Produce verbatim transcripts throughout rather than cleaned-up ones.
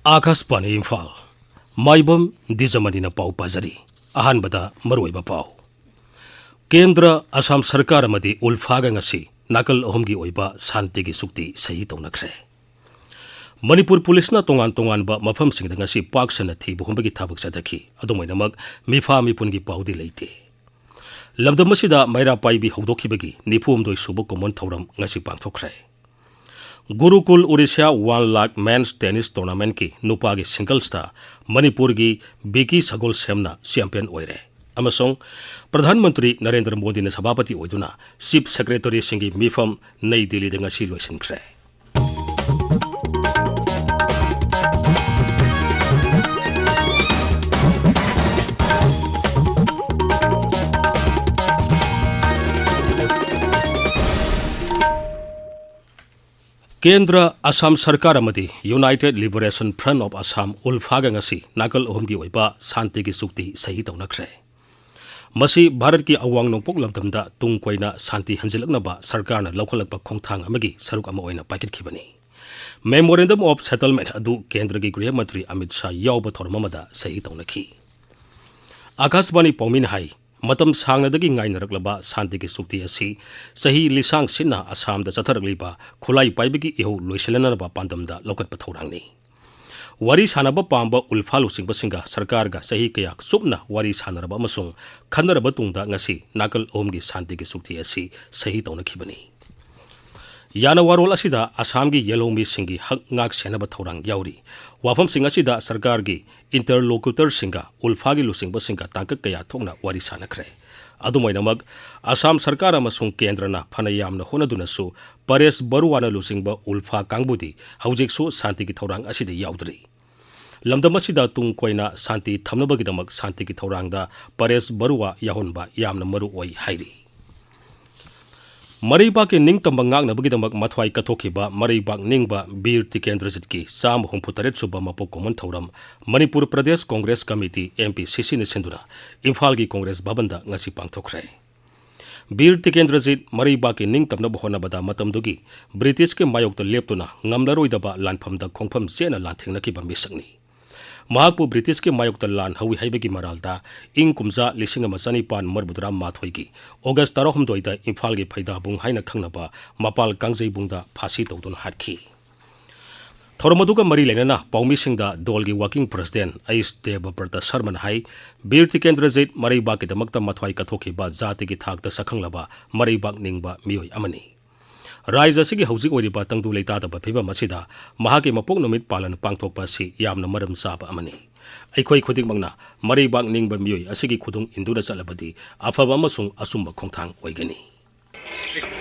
ꯑꯥꯀꯥꯁꯕꯥꯅꯤ ꯏꯝꯐꯥꯜ꯫ ꯃꯥꯏꯕꯝ ꯗꯤꯖꯃꯅꯤꯅ ꯄꯥꯎ ꯄꯥꯖꯔꯤ꯫ ꯑꯍꯥꯟꯕꯗ ꯃꯔꯨꯑꯣꯏꯕ ꯄꯥꯎ꯫ ꯀꯦꯟꯗ꯭ꯔ, ꯑꯁꯥꯝ ꯁꯔꯀꯥꯔ ꯑꯃꯗꯤ ꯎꯜꯐꯥꯒ ꯉꯁꯤ ꯅꯥꯀꯜ ꯑꯍꯨꯝꯒꯤ ꯑꯣꯏꯕ ꯁꯥꯟꯇꯤꯒꯤ ꯆꯨꯛꯇꯤ ꯁꯍꯤ ꯇꯧꯅꯈ꯭ꯔꯦ꯫ ꯃꯅꯤꯄꯨꯔ ꯄꯨꯂꯤꯁꯅ ꯇꯣꯉꯥꯟ ꯇꯣꯉꯥꯟꯕ ꯃꯐꯝꯁꯤꯡꯗ ꯉꯁꯤ ꯄꯥꯛ ꯁꯟꯅ ꯊꯤꯕ ꯍꯨꯝꯕꯒꯤ ꯊꯕꯛ ꯆꯠꯊꯈꯤ꯫ ꯑꯗꯨꯝ ꯑꯣꯏꯅꯃꯛ, ꯃꯤꯐꯥ ꯃꯤꯄꯨꯟꯒꯤ ꯄꯥꯎꯗꯤ ꯂꯩꯇꯦ꯫ ꯂꯝꯗꯝ ꯑꯁꯤꯗ ꯃꯩꯔꯥ ꯄꯥꯏꯕꯤ ꯍꯧꯗꯣꯛꯈꯤꯕꯒꯤ ꯅꯤꯐꯨ ꯍꯨꯝꯗꯣꯏ ꯁꯨꯕ ꯀꯨꯝꯑꯣꯟ ꯊꯧꯔꯝ ꯉꯁꯤ ꯄꯥꯡꯊꯣꯛꯈ꯭ꯔꯦ꯫ ꯒꯨꯔꯨꯀꯨꯜ ꯑꯣꯔꯤꯁꯥ ꯋꯥꯟ ꯂꯥꯈ ꯃꯦꯟꯁ ꯇꯦꯅꯤꯁ ꯇꯣꯔꯅꯥꯃꯦꯟꯠꯀꯤ ꯅꯨꯄꯥꯒꯤ ꯁꯤꯡꯒꯜꯁꯇ ꯃꯅꯤꯄꯨꯔꯒꯤ ꯕꯤꯀꯤ ꯁꯒꯣꯜꯁꯦꯝꯅ ꯆꯦꯝꯄꯤꯌꯟ ꯑꯣꯏꯔꯦ꯫ ꯑꯃꯁꯨꯡ ꯄ꯭ꯔꯙꯥꯟ ꯃꯟꯇ꯭ꯔꯤ ꯅꯔꯦꯟꯗ꯭ꯔ ꯃꯣꯗꯤꯅ ꯁꯚꯥꯄꯇꯤ ꯑꯣꯏꯗꯨꯅ ꯆꯤꯐ ꯁꯦꯀ꯭ꯔꯦꯇꯔꯤꯁꯤꯡꯒꯤ ꯃꯤꯐꯝ ꯅꯩ ꯗꯤꯜꯂꯤꯗ ꯉꯁꯤ ꯂꯣꯏꯁꯤꯟꯈ꯭ꯔꯦ꯫ ꯀꯦꯟꯗ꯭ꯔ, ꯑꯁꯥꯝ ꯁꯔꯀꯥꯔ ꯑꯃꯗꯤ United Liberation Front of Assam, ꯎꯜꯐꯥꯒ ꯉꯁꯤ ꯅꯥꯀꯜ ꯑꯍꯨꯝꯒꯤ ꯑꯣꯏꯕ ꯁꯥꯟꯇꯤꯒꯤ ꯆꯨꯛꯇꯤ ꯁꯍꯤ ꯇꯧꯅꯈ꯭ꯔꯦ꯫ ꯃꯁꯤ ꯚꯥꯔꯠꯀꯤ ꯑꯋꯥꯡ ꯅꯣꯡꯄꯣꯛ ꯂꯝꯗꯝꯗ ꯇꯨꯡ ꯀꯣꯏꯅ ꯁꯥꯟꯇꯤ ꯍꯟꯖꯤꯜꯂꯛꯅꯕ ꯁꯔꯀꯥꯔꯅ ꯂꯧꯈꯠꯂꯛꯄ ꯈꯣꯡꯊꯥꯡ ꯑꯃꯒꯤ ꯁꯔꯨꯛ ꯑꯃ ꯑꯣꯏꯅ ꯄꯥꯏꯈꯠꯈꯤꯕꯅꯤ꯫ Memorandum of Settlement ꯑꯗꯨ ꯀꯦꯟꯗ꯭ꯔꯒꯤ ꯒ꯭ꯔꯤꯍ ꯃꯟꯇ꯭ꯔꯤ ꯑꯃꯤꯠ ꯁꯥꯍ ꯌꯥꯎꯕ ꯊꯧꯔꯝ ꯑꯃꯗ ꯁꯍꯤ ꯇꯧꯅꯈꯤ꯫ ꯑꯥꯀꯥꯁꯕꯥꯅꯤ ꯄꯥꯎꯃꯤꯅ ꯍꯥꯏ, ꯃꯇꯝ ꯁꯥꯡꯅꯗꯒꯤ ꯉꯥꯏꯅꯔꯛꯂꯕ ꯁꯥꯟꯇꯤꯒꯤ ꯆꯨꯛꯇꯤ ꯑꯁꯤ ꯆꯍꯤ ꯂꯤꯁꯥꯡ ꯁꯤꯠꯅ ꯑꯁꯥꯝꯗ ꯆꯠꯊꯔꯛꯂꯤꯕ ꯈꯨꯠꯂꯥꯏ ꯄꯥꯏꯕꯒꯤ ꯏꯍꯧ ꯂꯣꯏꯁꯤꯜꯂꯅꯅꯕ ꯄꯥꯟꯗꯝꯗ ꯂꯧꯈꯠꯄ ꯊꯧꯔꯥꯡꯅꯤ꯫ ꯋꯥꯔꯤ ꯁꯥꯟꯅꯕ ꯄꯥꯝꯕ ꯎꯜꯐꯥ ꯂꯨꯆꯤꯡꯕꯁꯤꯡꯒ ꯁꯔꯀꯥꯔꯒ ꯆꯍꯤ ꯀꯌꯥ ꯆꯨꯞꯅ ꯋꯥꯔꯤ ꯁꯥꯟꯅꯔꯕ ꯑꯃꯁꯨꯡ ꯈꯟꯅꯔꯕ ꯇꯨꯡꯗ ꯉꯁꯤ ꯅꯥꯀꯜ ꯑꯍꯨꯝꯒꯤ ꯁꯥꯟꯇꯤꯒꯤ ꯆꯨꯛꯇꯤ ꯑꯁꯤ ꯁꯍꯤ ꯇꯧꯅꯈꯤꯕꯅꯤ꯫ ꯌꯥꯅꯋꯥꯔꯣꯜ ꯑꯁꯤꯗ ꯑꯁꯥꯝꯒꯤ ꯌꯦꯜꯍꯧꯃꯤꯁꯤꯡꯒꯤ ꯍꯛ ꯉꯥꯛ ꯁꯦꯟꯅꯕ ꯊꯧꯔꯥꯡ ꯌꯥꯎꯔꯤ꯫ ꯋꯥꯐꯝꯁꯤꯡ ꯑꯁꯤꯗ ꯁꯔꯀꯥꯔꯒꯤ ꯏꯟꯇꯔꯂꯣꯀ꯭ꯌꯨꯇꯔꯁꯤꯡꯒ ꯎꯜꯐꯥꯒꯤ ꯂꯨꯆꯤꯡꯕꯁꯤꯡꯒ ꯇꯥꯡꯀꯛ ꯀꯌꯥ ꯊꯣꯛꯅ ꯋꯥꯔꯤ ꯁꯥꯅꯈ꯭ꯔꯦ꯫ ꯑꯗꯨꯝ ꯑꯣꯏꯅꯃꯛ, ꯑꯁꯥꯝ ꯁꯔꯀꯥꯔ ꯑꯃꯁꯨꯡ ꯀꯦꯟꯗ꯭ꯔꯅ ꯐꯅ ꯌꯥꯝꯅ ꯍꯣꯠꯅꯗꯨꯅꯁꯨ ꯄꯔꯦꯁ ꯕꯔꯨꯋꯥꯅ ꯂꯨꯆꯤꯡꯕ ꯎꯜꯐꯥ ꯀꯥꯡꯕꯨꯗꯤ ꯍꯧꯖꯤꯛꯁꯨ ꯁꯥꯟꯇꯤꯒꯤ ꯊꯧꯔꯥꯡ ꯑꯁꯤꯗ ꯌꯥꯎꯗ꯭ꯔꯤ꯫ ꯂꯝꯗꯝ ꯑꯁꯤꯗ ꯇꯨꯡ ꯀꯣꯏꯅ ꯁꯥꯟꯇꯤ ꯊꯝꯅꯕꯒꯤꯗꯃꯛ ꯁꯥꯟꯇꯤꯒꯤ ꯊꯧꯔꯥꯡꯗ ꯄꯔꯦꯁ ꯕꯔꯨꯋꯥ ꯌꯥꯎꯍꯟꯕ ꯌꯥꯝꯅ ꯃꯔꯨ ꯑꯣꯏ ꯍꯥꯏꯔꯤ꯫ ꯃꯔꯩꯕꯥꯛꯀꯤ ꯅꯤꯡꯇꯝꯕ ꯉꯥꯛꯅꯕꯒꯤꯗꯃꯛ ꯃꯊ꯭ꯋꯥꯏ ꯀꯠꯊꯣꯛꯈꯤꯕ ꯃꯔꯩꯕꯥꯛ ꯅꯤꯡꯕ ꯕꯤꯔ ꯇꯤꯀꯦꯟꯗ꯭ꯔꯖꯤꯠꯀꯤ ꯆꯥꯝꯃ ꯍꯨꯝꯐꯨ ꯇꯔꯦꯠ ꯁꯨꯕ ꯃꯄꯣꯛ ꯀꯨꯝꯑꯣꯟ ꯊꯧꯔꯝ Manipur Pradesh Congress committee, M P ꯁꯤ ꯁꯤꯅ ꯁꯤꯟꯗꯨꯅ ꯏꯝꯐꯥꯜꯒꯤ ꯀꯣꯡꯒ꯭ꯔꯦꯁ ꯚꯕꯟꯗ ꯉꯁꯤ ꯄꯥꯡꯊꯣꯛꯈ꯭ꯔꯦ꯫ ꯕꯤꯔ ꯇꯤꯀꯦꯟꯗ꯭ꯔꯖꯤꯠ ꯃꯔꯩꯕꯥꯛꯀꯤ ꯅꯤꯡꯇꯝꯅꯕ ꯍꯣꯠꯅꯕꯗ ꯃꯇꯝꯗꯨꯒꯤ ꯕ꯭ꯔꯤꯇꯤꯁꯀꯤ ꯃꯥꯌꯣꯛꯇ ꯂꯦꯞꯇꯨꯅ ꯉꯝꯂꯔꯣꯏꯗꯕ ꯂꯥꯟꯐꯝꯗ ꯈꯣꯡꯐꯝ ꯆꯦꯠꯅ ꯂꯥꯟꯊꯦꯡꯅꯈꯤꯕ ꯃꯤꯁꯛꯅꯤ꯫ ꯃꯍꯥꯛꯄꯨ ꯕ꯭ꯔꯤꯇꯤꯁꯀꯤ ꯃꯥꯌꯣꯛꯇ ꯂꯥꯟ ꯍꯧꯏ ꯍꯥꯏꯕꯒꯤ ꯃꯔꯥꯜꯗ ꯏꯪ ꯀꯨꯝꯖꯥ ꯂꯤꯁꯤꯡ ꯑꯃ ꯆꯅꯤꯄꯥꯟ ꯃꯔꯤꯐꯨꯇꯔꯥ ꯃꯥꯊꯣꯏꯒꯤ ꯑꯣꯒꯁ ꯇꯔꯥꯍꯨꯝꯗꯣꯏꯗ ꯏꯝꯐꯥꯜꯒꯤ ꯐꯩꯗꯥꯕꯨꯡ ꯍꯥꯏꯅ ꯈꯪꯅꯕ ꯃꯄꯥꯜ ꯀꯥꯡꯖꯩꯕꯨꯡꯗ ꯐꯥꯁꯤ ꯇꯧꯗꯨꯅ ꯍꯥꯠꯈꯤ꯫ ꯊꯧꯔꯝ ꯑꯗꯨꯒ ꯃꯔꯤ ꯂꯩꯅꯅ ꯄꯥꯎꯃꯤꯁꯤꯡꯗ ꯗꯣꯜꯒꯤ ꯋꯥꯀꯤꯡ ꯄ꯭ꯔꯁꯤꯗꯦꯟ ꯑꯩꯆ ꯗꯦꯕꯕ꯭ꯔꯇ ꯁꯔꯃꯅ ꯍꯥꯏ, ꯕꯤꯔ ꯇꯤꯀꯦꯟꯗ꯭ꯔꯖꯤꯠ ꯃꯔꯩꯕꯥꯛꯀꯤꯗꯃꯛꯇ ꯃꯊ꯭ꯋꯥꯏ ꯀꯠꯊꯣꯛꯈꯤꯕ ꯖꯥꯇꯤꯒꯤ ꯊꯥꯛꯇ ꯁꯛꯈꯪꯂꯕ ꯃꯔꯩꯕꯥꯛ ꯅꯤꯡꯕ ꯃꯤꯑꯣꯏ ꯑꯃꯅꯤ꯫ ꯔꯥꯏꯖ ꯑꯁꯤꯒꯤ ꯍꯧꯖꯤꯛ ꯑꯣꯏꯔꯤꯕ ꯇꯪꯗꯨ ꯂꯩꯇꯥꯗꯕ ꯐꯤꯕꯝ ꯑꯁꯤꯗ ꯃꯍꯥꯛꯀꯤ ꯃꯄꯣꯛ ꯅꯨꯃꯤꯠ ꯄꯥꯂꯟ ꯄꯥꯡꯊꯣꯛꯄ ꯑꯁꯤ ꯌꯥꯝꯅ ꯃꯔꯝ ꯆꯥꯕ ꯑꯃꯅꯤ꯫ ꯑꯩꯈꯣꯏ ꯈꯨꯗꯤꯡꯃꯛꯅ ꯃꯔꯩꯕꯥꯛ ꯅꯤꯡꯕ ꯃꯤꯑꯣꯏ ꯑꯁꯤꯒꯤ ꯈꯨꯗꯨꯡ ꯏꯟꯗꯨꯅ ꯆꯠꯂꯕꯗꯤ ꯑꯐꯕ ꯑꯃꯁꯨꯡ ꯑꯆꯨꯝꯕ ꯈꯣꯡꯊꯥꯡ ꯑꯣꯏꯒꯅꯤ꯫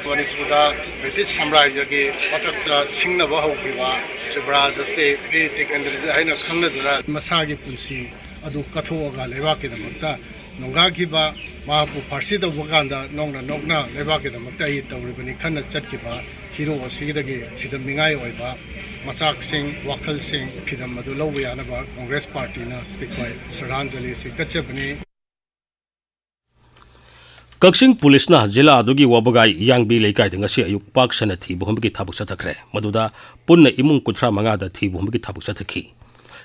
ꯃꯅꯤꯄꯨꯔꯗ ꯕ꯭ꯔꯤꯇꯤꯁ ꯁꯥꯝꯔꯥꯖ꯭ꯌꯒꯤ ꯃꯊꯛꯇ ꯁꯤꯡꯅꯕ ꯍꯧꯈꯤꯕ ꯌꯨꯕꯔꯥꯖ ꯑꯁꯤ ꯕꯤꯔ ꯇꯤꯀꯦꯟꯗ꯭ꯔꯖꯤꯠ ꯍꯥꯏꯅ ꯈꯪꯅꯗꯨꯅ ꯃꯁꯥꯒꯤ ꯄꯨꯟꯁꯤ ꯑꯗꯨ ꯀꯠꯊꯣꯛꯑꯒ ꯂꯩꯕꯥꯛꯀꯤꯗꯃꯛꯇ ꯅꯣꯡꯒꯥꯈꯤꯕ, ꯃꯍꯥꯛꯄꯨ ꯐꯥꯔꯁꯤ ꯇꯧꯕ ꯀꯥꯟꯗ ꯅꯣꯛꯅ ꯅꯣꯛꯅ ꯂꯩꯕꯥꯛꯀꯤꯗꯃꯛꯇ ꯑꯩ ꯇꯧꯔꯤꯕꯅꯤ ꯈꯟꯅ ꯆꯠꯈꯤꯕ ꯍꯤꯔꯣ ꯑꯁꯤꯗꯒꯤ ꯐꯤꯗꯝꯅꯤꯡꯉꯥꯏ ꯑꯣꯏꯕ ꯃꯆꯥꯛꯁꯤꯡ, ꯋꯥꯈꯜꯁꯤꯡ, ꯐꯤꯗꯝ ꯑꯗꯨ ꯂꯧꯕ ꯌꯥꯅꯕ ꯀꯣꯡꯒ꯭ꯔꯦꯁ ꯄꯥꯔꯇꯤꯅ ꯑꯩꯈꯣꯏ ꯁ꯭ꯔꯗꯥꯟꯖꯂꯤ ꯑꯁꯤ ꯀꯠꯆꯕꯅꯤ꯫ ꯀꯛꯆꯤꯡ ꯄꯨꯂꯤꯁꯅ ꯖꯤꯂꯥ ꯑꯗꯨꯒꯤ ꯋꯥꯕꯒꯥꯏ ꯌꯥꯡꯕꯤ ꯂꯩꯀꯥꯏꯗ ꯉꯁꯤ ꯑꯌꯨꯛ ꯄꯥꯛ ꯁꯟꯅ ꯊꯤꯕ ꯍꯨꯝꯕꯒꯤ ꯊꯕꯛ ꯆꯠꯊꯈ꯭ꯔꯦ꯫ ꯃꯗꯨꯗ ꯄꯨꯟꯅ ꯏꯃꯨꯡ ꯀꯨꯟꯊ꯭ꯔꯥ ꯃꯉꯥꯗ ꯊꯤꯕ ꯍꯨꯝꯕꯒꯤ ꯊꯕꯛ ꯆꯠꯊꯈꯤ꯫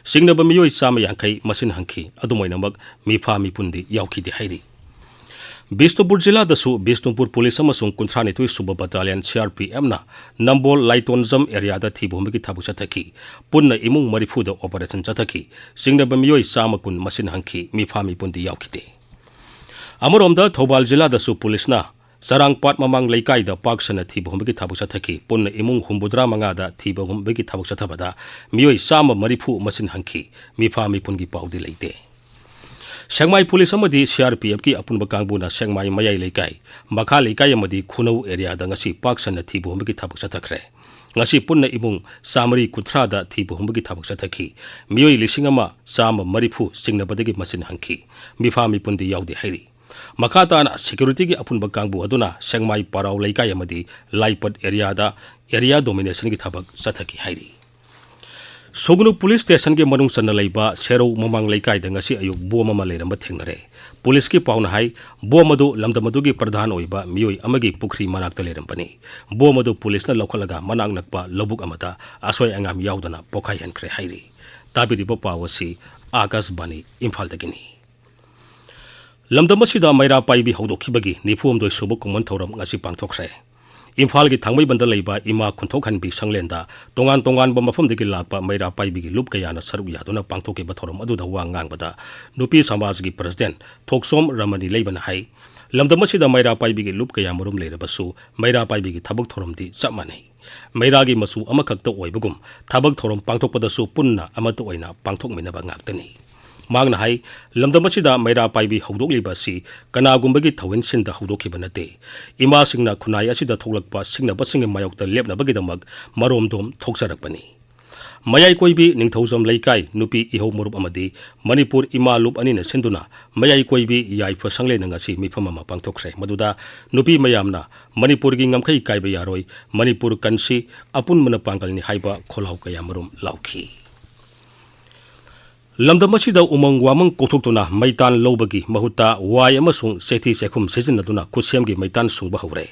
ꯆꯤꯡꯅꯕ ꯃꯤꯑꯣꯏ ꯆꯥꯝꯃ ꯌꯥꯡꯈꯩ ꯃꯁꯤꯟ ꯍꯟꯈꯤ꯫ ꯑꯗꯨꯝ ꯑꯣꯏꯅꯃꯛ ꯃꯤꯐꯥ ꯃꯤꯄꯨꯟꯗꯤ ꯌꯥꯎꯈꯤꯗꯦ ꯍꯥꯏꯔꯤ꯫ ꯕꯤꯁꯅꯨꯄꯨꯔ ꯖꯤꯂꯥꯗꯁꯨ ꯕꯤꯁꯅꯨꯄꯨꯔ ꯄꯨꯂꯤꯁ ꯑꯃꯁꯨꯡ ꯀꯨꯟꯊ꯭ꯔꯥ ꯅꯤꯊꯣꯏ ꯁꯨꯕ ꯕꯇꯥꯂꯤꯌꯟ ꯁꯤ ꯑꯥꯔ ꯄꯤ ꯑꯦꯐꯅ ꯅꯝꯕꯣꯜ ꯂꯥꯏꯇꯣꯟꯖꯝ ꯑꯦꯔꯤꯌꯥꯗ ꯊꯤꯕ ꯍꯨꯝꯕꯒꯤ ꯊꯕꯛ ꯆꯠꯊꯈꯤ꯫ ꯄꯨꯟꯅ ꯏꯃꯨꯡ ꯃꯔꯤꯐꯨꯗ ꯑꯣꯄꯔꯦꯁꯟ ꯆꯠꯊꯈꯤ꯫ ꯆꯤꯡꯅꯕ ꯃꯤꯑꯣꯏ ꯆꯥꯝꯃ ꯀꯨꯟ ꯃꯁꯤꯟ ꯍꯟꯈꯤ꯫ ꯃꯤꯐꯥ ꯃꯤꯄꯨꯟꯗꯤ ꯌꯥꯎꯈꯤꯗꯦ꯫ ꯑꯃꯔꯣꯝꯗ ꯊꯧꯕꯥꯜ ꯖꯤꯂꯥꯗꯁꯨ ꯄꯨꯂꯤꯁꯅ ꯆꯔꯥꯡꯄꯥꯠ ꯃꯃꯥꯡ ꯂꯩꯀꯥꯏꯗ ꯄꯥꯛ ꯁꯟꯅ ꯊꯤꯕ ꯍꯨꯝꯕꯒꯤ ꯊꯕꯛ ꯆꯠꯊꯈꯤ꯫ ꯄꯨꯟꯅ ꯏꯃꯨꯡ ꯍꯨꯝꯐꯨꯇꯔꯥ ꯃꯉꯥꯗ ꯊꯤꯕ ꯍꯨꯝꯕꯒꯤ ꯊꯕꯛ ꯆꯠꯊꯕꯗ ꯃꯤꯑꯣꯏ ꯆꯥꯝꯃ ꯃꯔꯤꯐꯨ ꯃꯁꯤꯟ ꯍꯟꯈꯤ꯫ ꯃꯤꯐꯥ ꯃꯤꯄꯨꯟꯒꯤ ꯄꯥꯎꯗꯤ ꯂꯩꯇꯦ꯫ ꯁꯦꯛꯃꯥꯏ ꯄꯨꯂꯤꯁ ꯑꯃꯗꯤ ꯁꯤ ꯑꯥꯔ ꯄꯤ ꯑꯦꯐꯀꯤ ꯑꯄꯨꯟꯕ ꯀꯥꯡꯕꯨꯅ ꯁꯦꯛꯃꯥꯏ ꯃꯌꯥꯏ ꯂꯩꯀꯥꯏ, ꯃꯈꯥ ꯂꯩꯀꯥꯏ ꯑꯃꯗꯤ ꯈꯨꯅꯧ ꯑꯦꯔꯤꯌꯥꯗ ꯉꯁꯤ ꯄꯥꯛ ꯁꯟꯅ ꯊꯤꯕ ꯍꯨꯝꯕꯒꯤ ꯊꯕꯛ ꯆꯠꯊꯈ꯭ꯔꯦ꯫ ꯉꯁꯤ ꯄꯨꯟꯅ ꯏꯃꯨꯡ ꯆꯥꯃꯔꯤ ꯀꯨꯟꯊ꯭ꯔꯥꯗ ꯊꯤꯕ ꯍꯨꯝꯕꯒꯤ ꯊꯕꯛ ꯆꯠꯊꯈꯤ꯫ ꯃꯤꯑꯣꯏ ꯂꯤꯁꯤꯡ ꯑꯃ ꯆꯥꯝꯃ ꯃꯔꯤꯐꯨ ꯆꯤꯡꯅꯕꯗꯒꯤ ꯃꯁꯤꯟ ꯍꯟꯈꯤ꯫ ꯃꯤꯐꯥ ꯃꯤꯄꯨꯟꯗꯤ ꯌꯥꯎꯗꯦ ꯍꯥꯏꯔꯤ꯫ ꯃꯈꯥ ꯇꯥꯅ ꯁꯦꯀ꯭ꯌꯨꯔꯤꯇꯤꯒꯤ ꯑꯄꯨꯟꯕ ꯀꯥꯡꯕꯨ ꯑꯗꯨꯅ ꯁꯦꯛꯃꯥꯏ ꯄꯔꯥꯎ ꯂꯩꯀꯥꯏ ꯑꯃꯗꯤ ꯂꯥꯏꯄꯠ ꯑꯦꯔꯤꯌꯥꯗ ꯑꯦꯔꯤꯌꯥ ꯗꯣꯃꯤꯅꯦꯁꯟꯒꯤ ꯊꯕꯛ ꯆꯠꯊꯈꯤ ꯍꯥꯏꯔꯤ꯫ ꯁꯨꯒꯅꯨ ꯄꯨꯂꯤꯁ ꯁ꯭ꯇꯦꯁꯟꯒꯤ ꯃꯅꯨꯡ ꯆꯟꯅ ꯂꯩꯕ ꯁꯦꯔꯧ ꯃꯃꯥꯡ ꯂꯩꯀꯥꯏꯗ ꯉꯁꯤ ꯑꯌꯨꯛ ꯕꯣꯝ ꯑꯃ ꯂꯩꯔꯝꯕ ꯊꯦꯡꯅꯔꯦ꯫ ꯄꯨꯂꯤꯁꯀꯤ ꯄꯥꯎꯅ ꯍꯥꯏ, ꯕꯣꯝ ꯑꯗꯨ ꯂꯝꯗꯝ ꯑꯗꯨꯒꯤ ꯄ꯭ꯔꯙꯥꯟ ꯑꯣꯏꯕ ꯃꯤꯑꯣꯏ ꯑꯃꯒꯤ ꯄꯨꯈ꯭ꯔꯤ ꯃꯅꯥꯛꯇ ꯂꯩꯔꯝꯕꯅꯤ꯫ ꯕꯣꯝ ꯑꯗꯨ ꯄꯨꯂꯤꯁꯅ ꯂꯧꯈꯠꯂꯒ ꯃꯅꯥꯛ ꯅꯛꯄ ꯂꯧꯕꯨꯛ ꯑꯃꯗ ꯑꯁꯣꯏ ꯑꯉꯥꯝ ꯌꯥꯎꯗꯅ ꯄꯣꯈꯥꯏꯍꯟꯈ꯭ꯔꯦ ꯍꯥꯏꯔꯤ꯫ ꯇꯥꯕꯤꯔꯤꯕ ꯄꯥꯎ ꯑꯁꯤ ꯑꯥꯀꯥꯁꯕꯥꯅꯤ ꯏꯝꯐꯥꯜꯗꯒꯤꯅꯤ꯫ ꯂꯝꯗꯝ ꯑꯁꯤꯗ ꯃꯩꯔꯥ ꯄꯥꯏꯕꯤ ꯍꯧꯗꯣꯛꯈꯤꯕꯒꯤ ꯅꯤꯐꯨ ꯍꯨꯝꯗꯣꯏ ꯁꯨꯕ ꯀꯨꯝꯑꯣꯟ ꯊꯧꯔꯝ ꯉꯁꯤ ꯄꯥꯡꯊꯣꯛꯈ꯭ꯔꯦ꯫ ꯏꯝꯐꯥꯜꯒꯤ ꯊꯥꯡꯃꯩꯕꯟꯗ ꯂꯩꯕ ꯏꯃꯥ ꯈꯨꯟꯊꯣꯛꯍꯟꯕꯤ ꯁꯪꯂꯦꯟꯗ ꯇꯣꯉꯥꯟ ꯇꯣꯉꯥꯟꯕ ꯃꯐꯝꯗꯒꯤ ꯂꯥꯛꯄ ꯃꯩꯔꯥ ꯄꯥꯏꯕꯤꯒꯤ ꯂꯨꯞ ꯀꯌꯥꯅ ꯁꯔꯨꯛ ꯌꯥꯗꯨꯅ ꯄꯥꯡꯊꯣꯛꯈꯤꯕ ꯊꯧꯔꯝ ꯑꯗꯨꯗ ꯋꯥ ꯉꯥꯡꯕꯗ ꯅꯨꯄꯤ ꯁꯃꯥꯖꯒꯤ ꯄ꯭ꯔꯁꯤꯗꯦꯟꯠ ꯊꯣꯛꯆꯣꯝ ꯔꯃꯅꯤ ꯂꯩꯕꯅ ꯍꯥꯏ, ꯂꯝꯗꯝ ꯑꯁꯤꯗ ꯃꯩꯔꯥ ꯄꯥꯏꯕꯤꯒꯤ ꯂꯨꯞ ꯀꯌꯥ ꯃꯔꯨꯝ ꯂꯩꯔꯕꯁꯨ ꯃꯩꯔꯥ ꯄꯥꯏꯕꯤꯒꯤ ꯊꯕꯛ ꯊꯧꯔꯝꯗꯤ ꯆꯞ ꯃꯥꯟꯅꯩ꯫ ꯃꯩꯔꯥꯒꯤ ꯃꯆꯨ ꯑꯃꯈꯛꯇ ꯑꯣꯏꯕꯒꯨꯝ ꯊꯕꯛ ꯊꯧꯔꯝ ꯄꯥꯡꯊꯣꯛꯄꯗꯁꯨ ꯄꯨꯟꯅ ꯑꯃꯠꯇ ꯑꯣꯏꯅ ꯄꯥꯡꯊꯣꯛꯃꯤꯟꯅꯕ ꯉꯥꯛꯇꯅꯤ꯫ ꯃꯍꯥꯛꯅ ꯍꯥꯏ, ꯂꯝꯗꯝ ꯑꯁꯤꯗ ꯃꯩꯔꯥ ꯄꯥꯏꯕꯤ ꯍꯧꯗꯣꯛꯂꯤꯕ ꯑꯁꯤ ꯀꯅꯥꯒꯨꯝꯕꯒꯤ ꯊꯧꯏꯟꯁꯤꯟꯗ ꯍꯧꯗꯣꯛꯈꯤꯕ ꯅꯠꯇꯦ꯫ ꯏꯃꯥꯁꯤꯡꯅ ꯈꯨꯟꯅꯥꯏ ꯑꯁꯤꯗ ꯊꯣꯛꯂꯛꯄ ꯁꯤꯡꯅꯕꯁꯤꯡꯒꯤ ꯃꯥꯌꯣꯛꯇ ꯂꯦꯞꯅꯕꯒꯤꯗꯃꯛ ꯃꯔꯣꯝꯗꯣꯝ ꯊꯣꯛꯆꯔꯛꯄꯅꯤ꯫ ꯃꯌꯥꯏ ꯀꯣꯏꯕꯤ ꯅꯤꯡꯊꯧꯖꯝ ꯂꯩꯀꯥꯏ ꯅꯨꯄꯤ ꯏꯍꯧ ꯃꯔꯨꯞ ꯑꯃꯗꯤ ꯃꯅꯤꯄꯨꯔ ꯏꯃꯥ ꯂꯨꯞ ꯑꯅꯤꯅ ꯁꯤꯟꯗꯨꯅ ꯃꯌꯥꯏ ꯀꯣꯏꯕꯤ ꯌꯥꯏꯐ ꯁꯪꯂꯦꯟꯗ ꯉꯁꯤ ꯃꯤꯐꯝ ꯑꯃ ꯄꯥꯡꯊꯣꯛꯈ꯭ꯔꯦ꯫ ꯃꯗꯨꯗ ꯅꯨꯄꯤ ꯃꯌꯥꯝꯅ "ꯃꯅꯤꯄꯨꯔꯒꯤ ꯉꯝꯈꯩ ꯀꯥꯏꯕ ꯌꯥꯔꯣꯏ, ꯃꯅꯤꯄꯨꯔ ꯀꯟꯁꯤ, ꯑꯄꯨꯟꯕꯅ ꯄꯥꯡꯒꯜꯅꯤ" ꯍꯥꯏꯕ ꯈꯣꯜꯂꯥꯎ ꯀꯌꯥ ꯃꯔꯨꯝ ꯂꯥꯎꯈꯤ꯫ ꯂꯝꯗꯝ ꯑꯁꯤꯗ ꯎꯃꯪ ꯋꯥꯃꯪ ꯀꯣꯛꯊꯣꯛꯇꯨꯅ ꯃꯩꯇꯥꯟ ꯂꯧꯕꯒꯤ ꯃꯍꯨꯠꯇ ꯋꯥꯏ ꯑꯃꯁꯨꯡ ꯆꯩꯊꯤ ꯆꯦꯈꯨꯝ ꯁꯤꯖꯤꯟꯅꯗꯨꯅ ꯈꯨꯠꯁꯦꯝꯒꯤ ꯃꯩꯇꯥꯟ ꯁꯨꯡꯕ ꯍꯧꯔꯦ꯫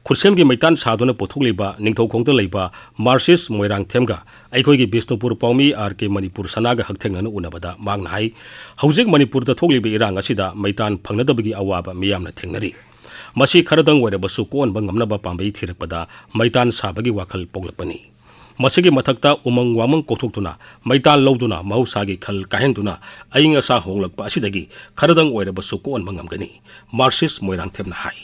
ꯈꯨꯠꯁꯦꯝꯒꯤ ꯃꯩꯇꯥꯟ ꯁꯥꯗꯨꯅ ꯄꯨꯊꯣꯛꯂꯤꯕ ꯅꯤꯡꯊꯧꯈꯣꯡꯗ ꯂꯩꯕ ꯃꯥꯔꯁꯤꯁ ꯃꯣꯏꯔꯥꯡꯊꯦꯝꯒ ꯑꯩꯈꯣꯏꯒꯤ ꯕꯤꯁꯅꯨꯄꯨꯔ ꯄꯥꯎꯃꯤ ꯑꯥꯔ ꯀꯦ ꯃꯅꯤꯄꯨꯔ ꯁꯅꯥꯒ ꯍꯛꯊꯦꯡꯅꯅ ꯎꯅꯕꯗ ꯃꯍꯥꯛꯅ ꯍꯥꯏ, ꯍꯧꯖꯤꯛ ꯃꯅꯤꯄꯨꯔꯗ ꯊꯣꯛꯂꯤꯕ ꯏꯔꯥꯡ ꯑꯁꯤꯗ ꯃꯩꯇꯥꯟ ꯐꯪꯅꯗꯕꯒꯤ ꯑꯋꯥꯕ ꯃꯤꯌꯥꯝꯅ ꯊꯦꯡꯅꯔꯤ꯫ ꯃꯁꯤ ꯈꯔꯗꯪ ꯑꯣꯏꯔꯕꯁꯨ ꯀꯣꯛꯍꯟꯕ ꯉꯝꯅꯕ ꯄꯥꯝꯕꯩ ꯊꯤꯔꯛꯄꯗ ꯃꯩꯇꯥꯟ ꯁꯥꯕꯒꯤ ꯋꯥꯈꯜ ꯄꯣꯛꯂꯛꯄꯅꯤ꯫ ꯃꯁꯤꯒꯤ ꯃꯊꯛꯇ ꯎꯃꯪ ꯋꯥꯃꯪ ꯀꯣꯛꯊꯣꯛꯇꯨꯅ ꯃꯩꯇꯥꯟ ꯂꯧꯗꯨꯅ ꯃꯍꯧꯁꯥꯒꯤ ꯈꯜ ꯀꯥꯏꯍꯟꯗꯨꯅ ꯑꯏꯪ ꯑꯁꯥ ꯍꯣꯡꯂꯛꯄ ꯑꯁꯤꯗꯒꯤ ꯈꯔꯗꯪ ꯑꯣꯏꯔꯕꯁꯨ ꯀꯣꯛꯍꯟꯕ ꯉꯝꯒꯅꯤ, ꯃꯥꯔꯁꯤꯁ ꯃꯣꯏꯔꯥꯡꯊꯦꯝꯅ ꯍꯥꯏ꯫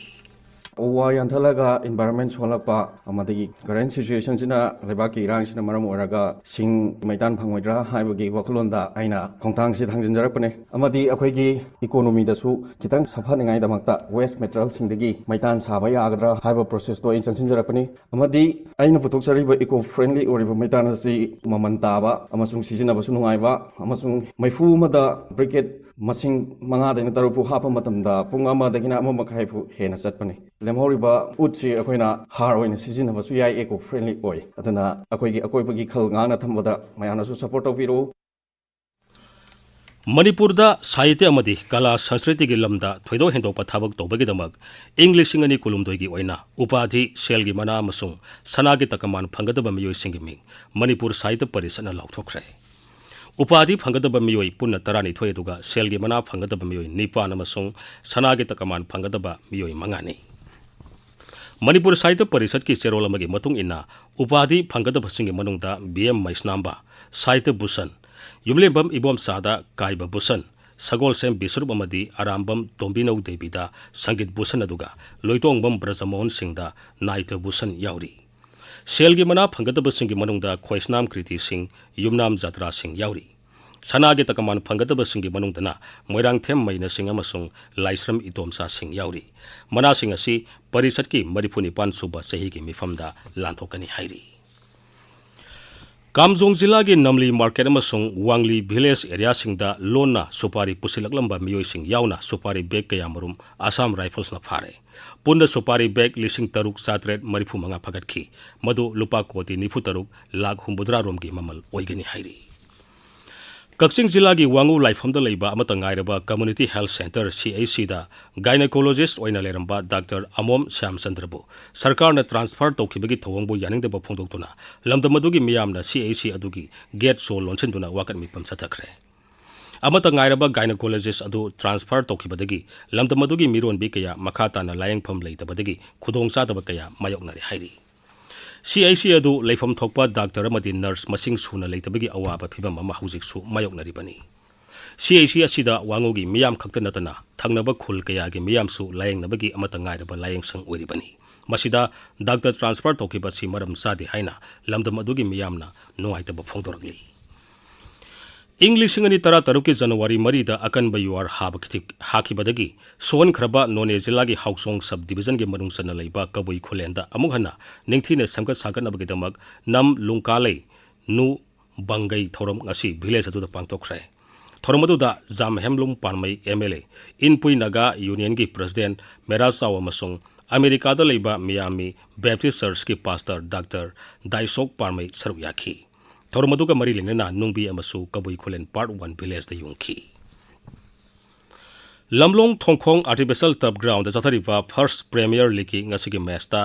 ꯎ ꯋꯥ ꯌꯥꯟꯊꯠꯂꯒ environment ꯁꯣꯛꯍꯜꯂꯛꯄ ꯑꯃꯗꯤ current situationꯁꯤꯅ, ꯂꯩꯕꯥꯛꯀꯤ ꯏꯔꯥꯡꯁꯤꯅ ꯃꯔꯝ ꯑꯣꯏꯔꯒ ꯁꯤꯡ ꯃꯩꯇꯥꯟ ꯐꯪꯉꯣꯏꯗ꯭ꯔꯥ ꯍꯥꯏꯕꯒꯤ ꯋꯥꯈꯜꯂꯣꯟꯗ ꯑꯩꯅ ꯈꯣꯡꯊꯥꯡꯁꯤ ꯊꯥꯡꯖꯤꯟꯖꯔꯛꯄꯅꯦ꯫ ꯑꯃꯗꯤ ꯑꯩꯈꯣꯏꯒꯤ economyꯗꯁꯨ ꯈꯤꯇꯪ ꯁꯥꯐꯅꯤꯡꯉꯥꯏꯗꯃꯛꯇ waste materialꯁꯤꯡꯗꯒꯤ ꯃꯩꯇꯥꯟ ꯁꯥꯕ ꯌꯥꯒꯗ꯭ꯔꯥ ꯍꯥꯏꯕ processꯇꯣ ꯑꯩ ꯆꯪꯁꯤꯟꯖꯔꯛꯄꯅꯤ꯫ ꯑꯃꯗꯤ ꯑꯩꯅ ꯄꯨꯊꯣꯛꯆꯔꯤꯕ eco friendly ꯑꯣꯏꯔꯤꯕ ꯃꯩꯇꯥꯟ ꯑꯁꯤ ꯃꯃꯜ ꯇꯥꯕ ꯑꯃꯁꯨꯡ ꯁꯤꯖꯤꯟꯅꯕꯁꯨ ꯅꯨꯡꯉꯥꯏꯕ ꯑꯃꯁꯨꯡ ꯃꯩꯐꯨ ꯑꯃꯗ briquette ꯃꯁꯤꯡ ꯃꯉꯥꯗꯩꯅ ꯇꯔꯨꯛ ꯐꯥꯎ ꯍꯥꯞꯄ ꯃꯇꯝꯗ ꯄꯨꯡ ꯑꯃꯗꯒꯤꯅ ꯑꯃ ꯃꯈꯥꯏ ꯐꯥꯎ ꯍꯦꯟꯅ ꯆꯠꯄꯅꯤ꯫ ꯂꯦꯝꯍꯧꯔꯤꯕ ꯎꯠꯁꯤ ꯑꯩꯈꯣꯏꯅ ꯍꯥꯔ ꯑꯣꯏꯅ ꯁꯤꯖꯤꯟꯅꯕꯁꯨ ꯌꯥꯏ, eco friendly ꯑꯣꯏ꯫ ꯑꯗꯨꯅ ꯑꯩꯈꯣꯏꯒꯤ ꯑꯀꯣꯏꯕꯒꯤ ꯈꯜ ꯉꯥꯛꯅ ꯊꯝꯕꯗ ꯃꯌꯥꯝꯅꯁꯨ support ꯇꯧꯕꯤꯔꯛꯎ꯫ ꯃꯅꯤꯄꯨꯔꯗ ꯁꯥꯍꯤꯇ꯭ꯌ ꯑꯃꯗꯤ ꯀꯂꯥ ꯁꯪꯁꯀ꯭ꯔꯤꯇꯤꯒꯤ ꯂꯝꯗ ꯊꯣꯏꯗꯣꯛ ꯍꯦꯟꯗꯣꯛꯄ ꯊꯕꯛ ꯇꯧꯕꯒꯤꯗꯃꯛ ꯏꯪ ꯂꯤꯁꯤꯡ ꯑꯅꯤ ꯀꯨꯟꯍꯨꯝꯗꯣꯏꯒꯤ ꯑꯣꯏꯅ ꯎꯄꯥꯙꯤ, ꯁꯦꯜꯒꯤ ꯃꯅꯥ ꯑꯃꯁꯨꯡ ꯁꯅꯥꯒꯤ ꯇꯀꯃꯥꯟ ꯐꯪꯒꯗꯕ ꯃꯤꯑꯣꯏꯁꯤꯡꯒꯤ ꯃꯤꯡ ꯃꯅꯤꯄꯨꯔ ꯁꯥꯍꯤꯇ꯭ꯌ ꯄꯔꯤꯁꯠꯅ ꯂꯥꯎꯊꯣꯛꯈ꯭ꯔꯦ꯫ ꯎꯄꯥꯙꯤ ꯐꯪꯒꯗꯕ ꯃꯤꯑꯣꯏ ꯄꯨꯟꯅ ꯇꯔꯥꯅꯤꯊꯣꯏ, ꯑꯗꯨꯒ ꯁꯦꯜꯒꯤ ꯃꯅꯥ ꯐꯪꯒꯗꯕ ꯃꯤꯑꯣꯏ ꯅꯤꯄꯥꯟ ꯑꯃꯁꯨꯡ ꯁꯅꯥꯒꯤ ꯇꯀꯃꯥꯟ ꯐꯪꯒꯗꯕ ꯃꯤꯑꯣꯏ ꯃꯉꯥꯅꯤ꯫ ꯃꯅꯤꯄꯨꯔ ꯁꯥꯍꯤꯇ꯭ꯌ ꯄꯔꯤꯁꯠꯀꯤ ꯆꯦꯔꯣꯜ ꯑꯃꯒꯤ ꯃꯇꯨꯡ ꯏꯟꯅ, ꯎꯄꯥꯙꯤ ꯐꯪꯒꯗꯕꯁꯤꯡꯒꯤ ꯃꯅꯨꯡꯗ ꯕꯤ ꯑꯦꯝ ꯃꯩꯁꯅꯥꯝꯕ, ꯁꯥꯍꯤꯇ꯭ꯌ ꯚꯨꯁꯟ, ꯌꯨꯝꯂꯦꯝꯕꯝ ꯏꯕꯣꯝꯆꯥꯗ ꯀꯥꯏꯕ ꯚꯨꯁꯟ, ꯁꯒꯣꯜꯁꯦꯝ ꯕꯤꯁ꯭ꯋꯔꯨꯞ ꯑꯃꯗꯤ ꯑꯔꯥꯝꯕꯝ ꯇꯣꯝꯕꯤꯅꯧ ꯗꯦꯕꯤꯗ ꯁꯪꯒꯤꯠ ꯚꯨꯁꯟ, ꯑꯗꯨꯒ ꯂꯣꯏꯇꯣꯡꯕꯝ ꯕ꯭ꯔꯖꯃꯣꯍꯟ ꯁꯤꯡꯗ ꯅꯥꯏꯇ꯭ꯌ ꯚꯨꯁꯟ ꯌꯥꯎꯔꯤ꯫ ꯁꯦꯜꯒꯤ ꯃꯅꯥ ꯐꯪꯒꯗꯕꯁꯤꯡꯒꯤ ꯃꯅꯨꯡꯗ ꯈꯣꯏꯁꯅꯥꯝ ꯀ꯭ꯔꯤꯇꯤ ꯁꯤꯡ, ꯌꯨꯝꯅꯥꯝ ꯖꯇ꯭ꯔꯥ ꯁꯤꯡ ꯌꯥꯎꯔꯤ꯫ ꯁꯅꯥꯒꯤ ꯇꯀꯃꯥꯟ ꯐꯪꯒꯗꯕꯁꯤꯡꯒꯤ ꯃꯅꯨꯡꯗꯅ ꯃꯣꯏꯔꯥꯡꯊꯦꯝ ꯃꯩꯅ ꯁꯤꯡ ꯑꯃꯁꯨꯡ ꯂꯥꯏꯁ꯭ꯔꯝ ꯏꯇꯣꯝꯆꯥ ꯁꯤꯡ ꯌꯥꯎꯔꯤ꯫ ꯃꯅꯥꯁꯤꯡ ꯑꯁꯤ ꯄꯔꯤꯁꯠꯀꯤ ꯃꯔꯤꯐꯨ ꯅꯤꯄꯥꯟ ꯁꯨꯕ ꯆꯍꯤꯒꯤ ꯃꯤꯐꯝꯗ ꯂꯥꯟꯊꯣꯛꯀꯅꯤ ꯍꯥꯏꯔꯤ꯫ ꯀꯥꯝꯖꯣꯡ ꯖꯤꯂꯥꯒꯤ ꯅꯝꯂꯤ ꯃꯥꯔꯀꯦꯠ ꯑꯃꯁꯨꯡ ꯋꯥꯡꯂꯤ ꯚꯤꯂꯦꯖ ꯑꯦꯔꯤꯌꯥꯁꯤꯡꯗ ꯂꯣꯟꯅ ꯁꯨꯄꯥꯔꯤ ꯄꯨꯁꯤꯜꯂꯛꯂꯝꯕ ꯃꯤꯑꯣꯏꯁꯤꯡ ꯌꯥꯎꯅ ꯁꯨꯄꯥꯔꯤ ꯕꯦꯒ ꯀꯌꯥꯃꯔꯨꯝ ꯑꯁꯥꯝ ꯔꯥꯏꯐꯜꯁꯅ ꯐꯥꯔꯦ꯫ ꯄꯨꯟꯅ ꯁꯨꯄꯥꯔꯤ ꯕꯦꯒ ꯂꯤꯁꯤꯡ ꯇꯔꯨꯛ ꯆꯥꯇ꯭ꯔꯦꯠ ꯃꯔꯤꯐꯨ ꯃꯉꯥ ꯐꯥꯒꯠꯈꯤ꯫ ꯃꯗꯨ ꯂꯨꯄꯥ ꯀꯣꯇꯤ ꯅꯤꯐꯨ ꯇꯔꯨꯛ ꯂꯥꯈ ꯍꯨꯝꯐꯨꯇꯔꯥ ꯔꯣꯝꯒꯤ ꯃꯃꯜ ꯑꯣꯏꯒꯅꯤ ꯍꯥꯏꯔꯤ꯫ ꯀꯛꯆꯤꯡ ꯖꯤꯂꯥꯒꯤ ꯋꯥꯉꯨ ꯂꯥꯏꯐꯝꯗ ꯂꯩꯕ ꯑꯃꯠꯇ ꯉꯥꯏꯔꯕ ꯀꯝꯃ꯭ꯌꯨꯅꯤꯇꯤ ꯍꯦꯜꯊ ꯁꯦꯟꯇꯔ, ꯁꯤ ꯑꯩꯆ ꯁꯤꯗ ꯒꯥꯏꯅꯣꯀꯣꯂꯣꯖꯤꯁ꯭ꯠ ꯑꯣꯏꯅ ꯂꯩꯔꯝꯕ ꯗꯥꯛꯇꯔ ꯑꯃꯣꯝ ꯁ꯭ꯌꯥꯝꯆꯟꯗ꯭ꯔꯕꯨ ꯁꯔꯀꯥꯔꯅ ꯇ꯭ꯔꯥꯟꯁꯐꯔ ꯇꯧꯈꯤꯕꯒꯤ ꯊꯧꯑꯣꯡꯕꯨ ꯌꯥꯅꯤꯡꯗꯕ ꯐꯣꯡꯗꯣꯛꯇꯨꯅ ꯂꯝꯗꯝ ꯑꯗꯨꯒꯤ ꯃꯤꯌꯥꯝꯅ ꯁꯤ ꯑꯩꯆ ꯁꯤ ꯑꯗꯨꯒꯤ ꯒꯦꯠ ꯁꯣ ꯂꯣꯟꯁꯤꯟꯗꯨꯅ ꯋꯥꯀꯠ ꯃꯤꯐꯝ ꯆꯠꯊꯈ꯭ꯔꯦ꯫ ꯑꯃꯠꯇ ꯉꯥꯏꯔꯕ ꯒꯥꯏꯅꯣꯀꯣꯂꯣꯖꯤꯁ꯭ꯠ ꯑꯗꯨ ꯇ꯭ꯔꯥꯟꯁꯐꯔ ꯇꯧꯈꯤꯕꯗꯒꯤ ꯂꯝꯗꯝ ꯑꯗꯨꯒꯤ ꯃꯤꯔꯣꯟꯕꯤ ꯀꯌꯥ ꯃꯈꯥ ꯇꯥꯅ ꯂꯥꯌꯦꯡꯐꯝ ꯂꯩꯇꯕꯗꯒꯤ ꯈꯨꯗꯣꯡꯆꯥꯗꯕ ꯀꯌꯥ ꯃꯥꯌꯣꯛꯅꯔꯦ ꯍꯥꯏꯔꯤ꯫ ꯁꯤ ꯑꯩꯆ ꯁꯤ ꯑꯗꯨ ꯂꯩꯐꯝ ꯊꯣꯛꯄ ꯗꯥꯛꯇꯔ ꯑꯃꯗꯤ ꯅꯔꯁ ꯃꯁꯤꯡ ꯁꯨꯅ ꯂꯩꯇꯕꯒꯤ ꯑꯋꯥꯕ ꯐꯤꯚꯝ ꯑꯃ ꯍꯧꯖꯤꯛꯁꯨ ꯃꯥꯌꯣꯛꯅꯔꯤꯕꯅꯤ꯫ ꯁꯤ ꯑꯩꯆ ꯁꯤ ꯑꯁꯤꯗ ꯋꯥꯉꯨꯒꯤ ꯃꯤꯌꯥꯝ ꯈꯛꯇ ꯅꯠꯇꯅ ꯊꯪꯅꯕ ꯈꯨꯜ ꯀꯌꯥꯒꯤ ꯃꯤꯌꯥꯝꯁꯨ ꯂꯥꯌꯦꯡꯅꯕꯒꯤ ꯑꯃꯠꯇ ꯉꯥꯏꯔꯕ ꯂꯥꯌꯦꯡꯁꯪ ꯑꯣꯏꯔꯤꯕꯅꯤ꯫ ꯃꯁꯤꯗ ꯗꯥꯛꯇꯔ ꯇ꯭ꯔꯥꯟꯁꯐꯔ ꯇꯧꯈꯤꯕ ꯑꯁꯤ ꯃꯔꯝ ꯆꯥꯗꯦ ꯍꯥꯏꯅ ꯂꯝꯗꯝ ꯑꯗꯨꯒꯤ ꯃꯤꯌꯥꯝꯅ ꯅꯨꯡꯉꯥꯏꯇꯕ ꯐꯣꯡꯗꯣꯔꯛꯂꯤ꯫ ꯏꯪ ꯂꯤꯁꯤꯡ ꯑꯅꯤ ꯇꯔꯥꯇꯔꯨꯛꯀꯤ ꯖꯅꯋꯥꯔꯤ ꯃꯔꯤꯗ ꯑꯀꯟꯕ ꯌꯨꯍꯥꯔ ꯍꯥꯕ-, ꯍꯥꯈꯤꯕꯗꯒꯤ ꯁꯣꯛꯍꯟꯈ꯭ꯔꯕ ꯅꯣꯅꯦ ꯖꯤꯂꯥꯒꯤ ꯍꯥꯎꯆꯣꯡ ꯁꯕ ꯗꯤꯚꯤꯖꯟꯒꯤ ꯃꯅꯨꯡ ꯆꯟꯅ ꯂꯩꯕ ꯀꯕꯨꯏ ꯈꯨꯜꯂꯦꯟꯗ ꯑꯃꯨꯛ ꯍꯟꯅ ꯅꯤꯡꯊꯤꯅ ꯁꯦꯝꯒꯠ ꯁꯥꯒꯠꯅꯕꯒꯤꯗꯃꯛ ꯅꯝ ꯂꯨꯡꯀꯥꯂꯩ ꯅꯨ ꯕꯪꯒꯩ ꯊꯧꯔꯝ ꯉꯁꯤ ꯚꯤꯂꯦꯖ ꯑꯗꯨꯗ ꯄꯥꯡꯊꯣꯛꯈ꯭ꯔꯦ꯫ ꯊꯧꯔꯝ ꯑꯗꯨꯗ ꯖꯥꯝ ꯍꯦꯝꯂꯨꯡ ꯄꯥꯟꯃꯩ M L A, Inpui Naga ꯌꯨꯅꯤꯌꯟꯒꯤ ꯄ꯭ꯔꯁꯤꯗꯦꯟꯠ ꯃꯦꯔꯥ ꯆꯥꯎ ꯑꯃꯁꯨꯡ ꯑꯃꯦꯔꯤꯀꯥꯗ ꯂꯩꯕ ꯃꯤꯌꯥꯃꯤ ꯕꯦꯞꯇꯤꯁ ꯆꯔꯆꯀꯤ ꯄꯥꯁꯇꯔ ꯗꯥꯛꯇꯔ ꯗꯥꯏꯁꯣꯛ ꯄꯥꯔꯃꯩ ꯁꯔꯨꯛ ꯌꯥꯈꯤ꯫ ꯊꯧꯔꯝ ꯑꯗꯨꯒ ꯃꯔꯤ ꯂꯩꯅꯅ ꯅꯨꯡꯕꯤ ꯑꯃꯁꯨ ꯀꯕꯨꯏ ꯈꯨꯂꯦꯟ ꯄꯥꯔꯠ ꯋꯥꯟ ꯚꯤꯂꯦꯖꯇ ꯌꯨꯡꯈꯤ꯫ ꯂꯝꯂꯣꯡ ꯊꯣꯡꯈꯣꯡ ꯑꯥꯔꯇꯤꯐꯤꯁꯤꯌꯦꯜ ꯇꯔꯐ ꯒ꯭ꯔꯥꯎꯟꯗ ꯆꯠꯊꯔꯤꯕ ꯐꯥꯔꯁ ꯄ꯭ꯔꯤꯃꯤꯌꯔ ꯂꯤꯒꯀꯤ ꯉꯁꯤꯒꯤ ꯃꯦꯆꯇ